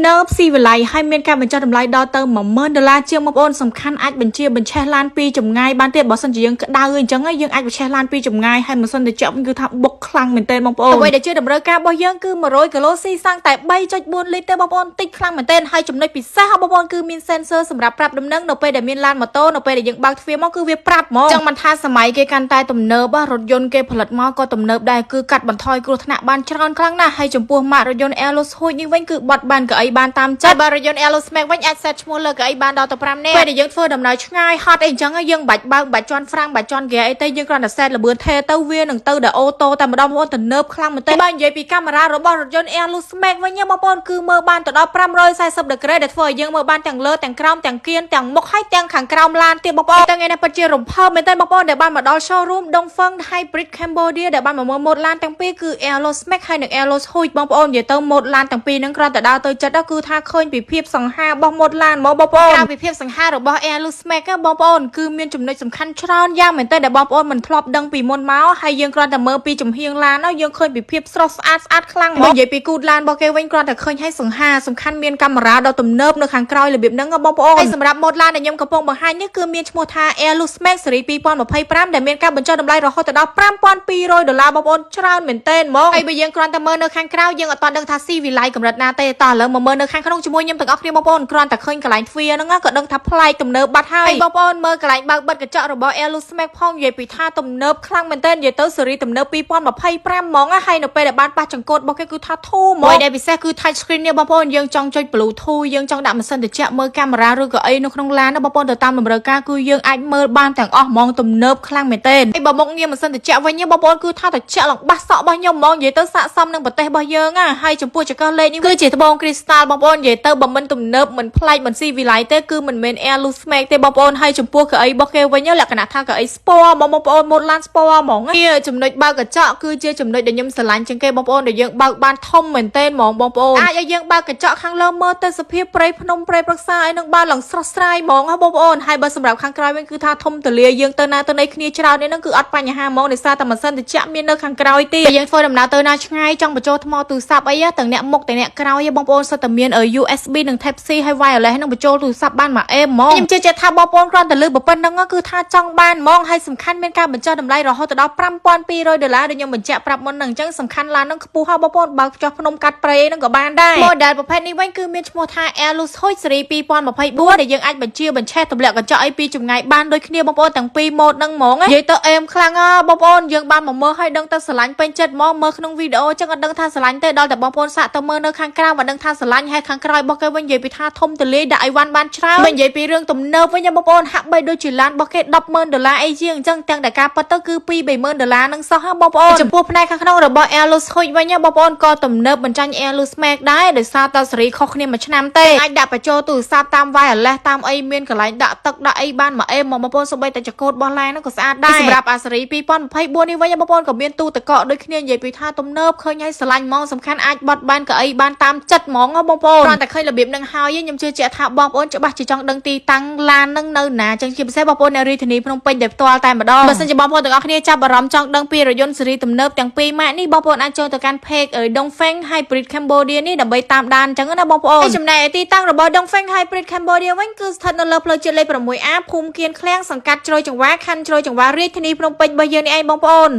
នើបស៊ីវិល័យហើយមានការបញ្ចុះតម្លៃដល់ទៅ10000ដុល្លារជាងបងប្អូនសំខាន់អាចបញ្ជាបញ្ឆេះឡានពីចម្ងាយបានទៀតបើសិនជាយើងក្តៅអញ្ចឹងយើងអាចបញ្ឆេះឡានពីចម្ងាយហើយម៉ាស៊ីនត្រជាក់វិញគឺថាបុកខ្លាំងមែនទែនបងប្អូនអ្វីដែលជាតម្រូវការរបស់យើងគឺ100គីឡូស៊ីសាំងតែ3.4លីត្រទេបងប្អូនតិចខ្លាំងមែនទែនហើយចំណុចពិសេសរបស់បងប្អូនគឺមាន sensor សម្រាប់ប្រាប់ដំណឹងនៅពេលដែលមានឡានម៉ូតូនៅពេលដែលយើងបើកទ្វារមកគឺវាប្រាប់ហ្មងចឹងមិនថាសម័យគេកាន់តែទំនើបរថយន្តគេផលិតមកក៏ទំនើបដែរគឺកាត់បន្ថយគ្រោះថ្នាក់បានច្រើនខ្លាំងណាស់ហើយចំពោះម៉ាករថយន្ត Aeolus Huge នេះវិញគឺបត់បានកៅអីបានតាមចិត្តបើរថយន្ត Aeolus Max វិញអាច set ឈ្មោះលើកៅអីបានដល់ទៅ5នាក់ពេលដែលយើងធ្វើដំណើរឆ្ងាយហត់អីអញ្ចឹងយើងមិនបាច់បើកមិនបាច់ជាន់ហ្វ្រាំងមិនបាច់ជាន់ហ្គាអីទេយើងគ្រាន់តែ set ល្បឿនថេទៅវានឹងទៅដល់auto តែម្ដងបងប្អូនទំនើបខ្លាំងមែនទេបើនិយាយពីកាមេរ៉ារបស់រថយន្ត Aeolus Max វិញបងប្អូនគឺមើលបានទៅដល់540ដឺក្រេដែលធ្វើឲ្យយើងមើលបានទាំងលើទាំងក្រោមទាំងគៀនទាំងមុខហើយទាំងខាងក្រោមឡានទៀតបងប្អូនទាំងថ្ងៃនេះពិតជារំភើបមែនទែនបងប្អូនដែលបានមកដល់ showroom Dongfeng Hybrid Cambodia ដែលបានមកមើលម៉ូតឡានទាំងពីរគឺ Aeolus Max ហើយនិង Aeolus Huge បងប្អូននិយាយទៅម៉ូតឡានទាំងពីរហ្នឹងគ្រាន់តែដើរទៅចិត្តគឺថាឃើញពីភាពសង្ហារបស់ម៉ូតឡានហ្មងបងប្អូនក្រៅពីភាពសង្ហារបស់ Aeolus Max បងប្អូនគឺមានចំណុចសំខាន់ច្រើនយ៉ាងមែនទែនដែលបងប្អូនមិនធ្លាប់ដឹងពីមុនមកហើយយើងគ្រាន់តែមើលពីចំហៀងឡានយើងឃើញពីភាពស្រស់ស្អាតស្អាតខ្លាំងហ្មងនិយាយពីគូតឡានរបស់គេវិញគ្រាន់តែឃើញឲ្យសង្ហាសំខាន់មានកាមេរ៉ាដ៏ទំនើបនៅខាងក្រោយរបៀបហ្នឹងបងប្អូនហើយសម្រាប់ម៉ូតឡានដែលខ្ញុំកំពុងបង្ហាញនេះគឺមានឈ្មោះថា Aeolus Max Series 2025ដែលមានការបញ្ចុះតម្លៃរហូតដល់5200ដុល្លារបងប្អូនច្រើនមែនទែនហ្មងហើយបើយើងគ្រាន់តែមើលនៅខាងក្រៅយើងអត់ទាន់ដឹងថាស៊ីវិល័យកម្រិតណាទេតោះឥឡូវមកមើលនៅខាងក្នុងជាមួយខ្ញុំទាំងអស់គ្នាបងប្អូនគ្រាន់តែឃើញកន្លែងទ្វារហ្នឹងក៏ដឹងថាប្លែកទំនើបបាត់ហើយបងប្អូនមើលកន្លែងបើកបិទកញ្ចក់របស់ Aeolus Max ផងនិយាយពីថាទំនើបខ្លាំងមែនទែននិយាយទៅស៊េរីទំនើប2025ហ្មងហើយនៅពេលដែលបានប៉ះចង្កូតរបស់គេគឺថាធូរហ្មងដែលពិសេសគឺ touch screen នេះបងប្អូនយើងចង់ចុច Bluetooth យើងចង់ដាក់ម៉ាស៊ីនត្រជាក់មើលកាមេរ៉ាឬក៏អីនៅក្នុងឡានណាបងប្អូនទៅតាមតម្រូវការគឺយើងអាចមើលបានទាំងអស់ហ្មងទំនើបខ្លាំងមែនទែនហើយបើមុខងារម៉ាស៊ីនត្រជាក់វិញបងប្អូនគឺថាត្រជាក់ឡើងបាសសក់របស់ខ្ញុំហ្មងនិយាយទៅស័ក្តិសមនឹងប្រទេសរបស់យើងណាហើយចំពោះចង្កឹះលេខនេះគឺជាត្បូងគ្រីស្តាល់បងប្អូននិយាយទៅបើមិនទំនើបមិនប្លែកមិនស៊ីវិល័យទេគឺមិនមែន Aeolus Max ទេបងប្អូនហើយចំពោះកៅអីរបស់គេវិញលក្ខណៈថាកៅអី sport ហ្មងបងប្អូនម៉ូតឡាន sport ហ្មងនេះចំណុចបើកកញ្ចក់គឺជាចំណុចដែលខ្ញុំស្រឡាញ់ជាងគេបងប្អូនដែលយើងបើកបានធំមែនទែនហ្មងបងប្អូនអាចឲ្យយើងបើកកញ្ចក់ខាងលើមើលទៅសភាពព្រៃភ្នំព្រៃព្រឹក្សាអីនឹងបានឡើងស្រស់ស្រាយហ្មងហ៎បងប្អូនហើយបើសម្រាប់ខាងក្រោយវិញគឺថាធំទលាយើងទៅណាទៅណីគ្នាច្រើននេះនឹងគឺអត់បញ្ហាហ្មងដោយសារតែម៉ាស៊ីនត្រជាក់មាននៅខាងក្រោយទៀតយើងធ្វើដំណើរទៅណាឆ្ងាយចង់បញ្ចូលថ្មទូរស័ព្ទអីទាំងអ្នកមុខទាំងអ្នកក្រោយបងប្អូនសុទ្ធតែមាន USB និង Type C ហើយ wireless នឹងបញ្ចូលទូរស័ព្ទបានមួយអេហ្មងខ្ញុំជឿជាក់ថាបងប្អូនគ្រាន់តែលឺប៉ុណ្្នឹងគឺថាចង់បានហ្មងហើយសំខាន់មានការបញ្ចុះតម្លៃរហូតដល់5200ដុល្លារដូចខ្ញុំបញ្ជាក់ប្រាប់មុនហ្នឹងអញ្ចឹងសំខាន់ឡានហ្នឹងខ្ពស់ហើយបងប្អូនបើកចុះភ្នំកាត់ព្រៃហ្នឹងក៏បានដែរ model ប្រភេទនេះវិញគឺមានឈ្មោះថា Aeolus Huge Series 2024ដែលយើងអាចបញ្ជាបញ្ឆេះទម្លាក់កញ្ចក់អីពីចម្ងាយបានដូចគ្នាបងប្អូនទាំងពីរម៉ូដហ្នឹងហ្មងនិយាយទៅអេមខ្លាំងហ៎បងប្អូនយើងបានមកមើលឲ្យដឹងទៅស្រឡាញ់ពេញចិត្តហ្មងមើលក្នុងវីដេអូចឹងអត់ដឹងថាស្រឡាញ់ទេដល់តែបងប្អូនសាកទៅមើលនៅខាងក្រៅមិនដឹងថាស្រឡាញ់ហើយខាងក្រោយរបស់គេវិញនិយាយពីថាធំទលាយដាក់អីវ៉ាន់បានច្រើនមិននិយាយពីរឿងទំនើបវិញបងប្អូនហាក់បីដូចជាឡានរបស់គេ100,000ដុល្លារអីជាងអញ្ចឹងទាំងតែការពិតទៅគឺ2 30,000ដុល្លារនឹងសោះហ៎បងប្អូនចំពោះផ្នែកខាងក្នុងរបស់ Aeolus Huge វិញបងប្អូនក៏ទំនើបបញ្ចាញ់ Aeolus Max ដែរដោយសារតែស៊េរីខុសគ្នាមួយឆ្នាំទេអាចដាក់បញ្ចូលទូរស័ព្ទតាម wireless តាមអីមានកន្លែងដាក់ទឹកដាក់អីបានមួយអេមកបងប្អូនសូម្បីតែចកូតរបស់ឡានហ្នឹងក៏ស្អាតដែរសម្រាប់អាស៊េរី2024នេះវិញបងប្អូនក៏មានទូទឹកកកដូចគ្នានិយាយពីថាទំនើបឃើញហើយស្រឡាញ់ហ្មងសំខាន់អាចបត់បានកៅអីបានតាមចិត្តហ្មងបងប្អូនគ្រាន់តែឃើញរបៀបនឹងហើយខ្ញុំជឿជាក់ថាបងប្អូនច្បាស់ជាចង់ដឹងទីតាំងឡាននឹងនៅណាចឹងជាពិសេសបងប្អូននៅរាជធានីភ្នំពេញដែលផ្ទាល់តែម្ដងបើសិនជាបងប្អូនទាំងអស់គ្នាចាប់អារម្មណ៍ចង់ដឹងពីរថយន្តស៊េរីទំនើបទាំងពីរម៉ាកនេះបងប្អូនអាចចូលទៅកាន់ page Dongfeng Hybrid Cambodia នេះដើម្បីតាមដានចឹងណាបងប្អូនហើយចំណែកឯទីតាំងរបស់ Dongfeng Hybrid Cambodia វិញគឺស្ថិតនៅលើផ្លូវជាតិលេខ 6A ភូមិគៀនឃ្លាំងសង្កាត់ជ្រោយចង្វាខណ្ឌជ្រោយចង្វារាជធានីភ្នំពេញរបស់យើងនេះឯងបងប្អូន។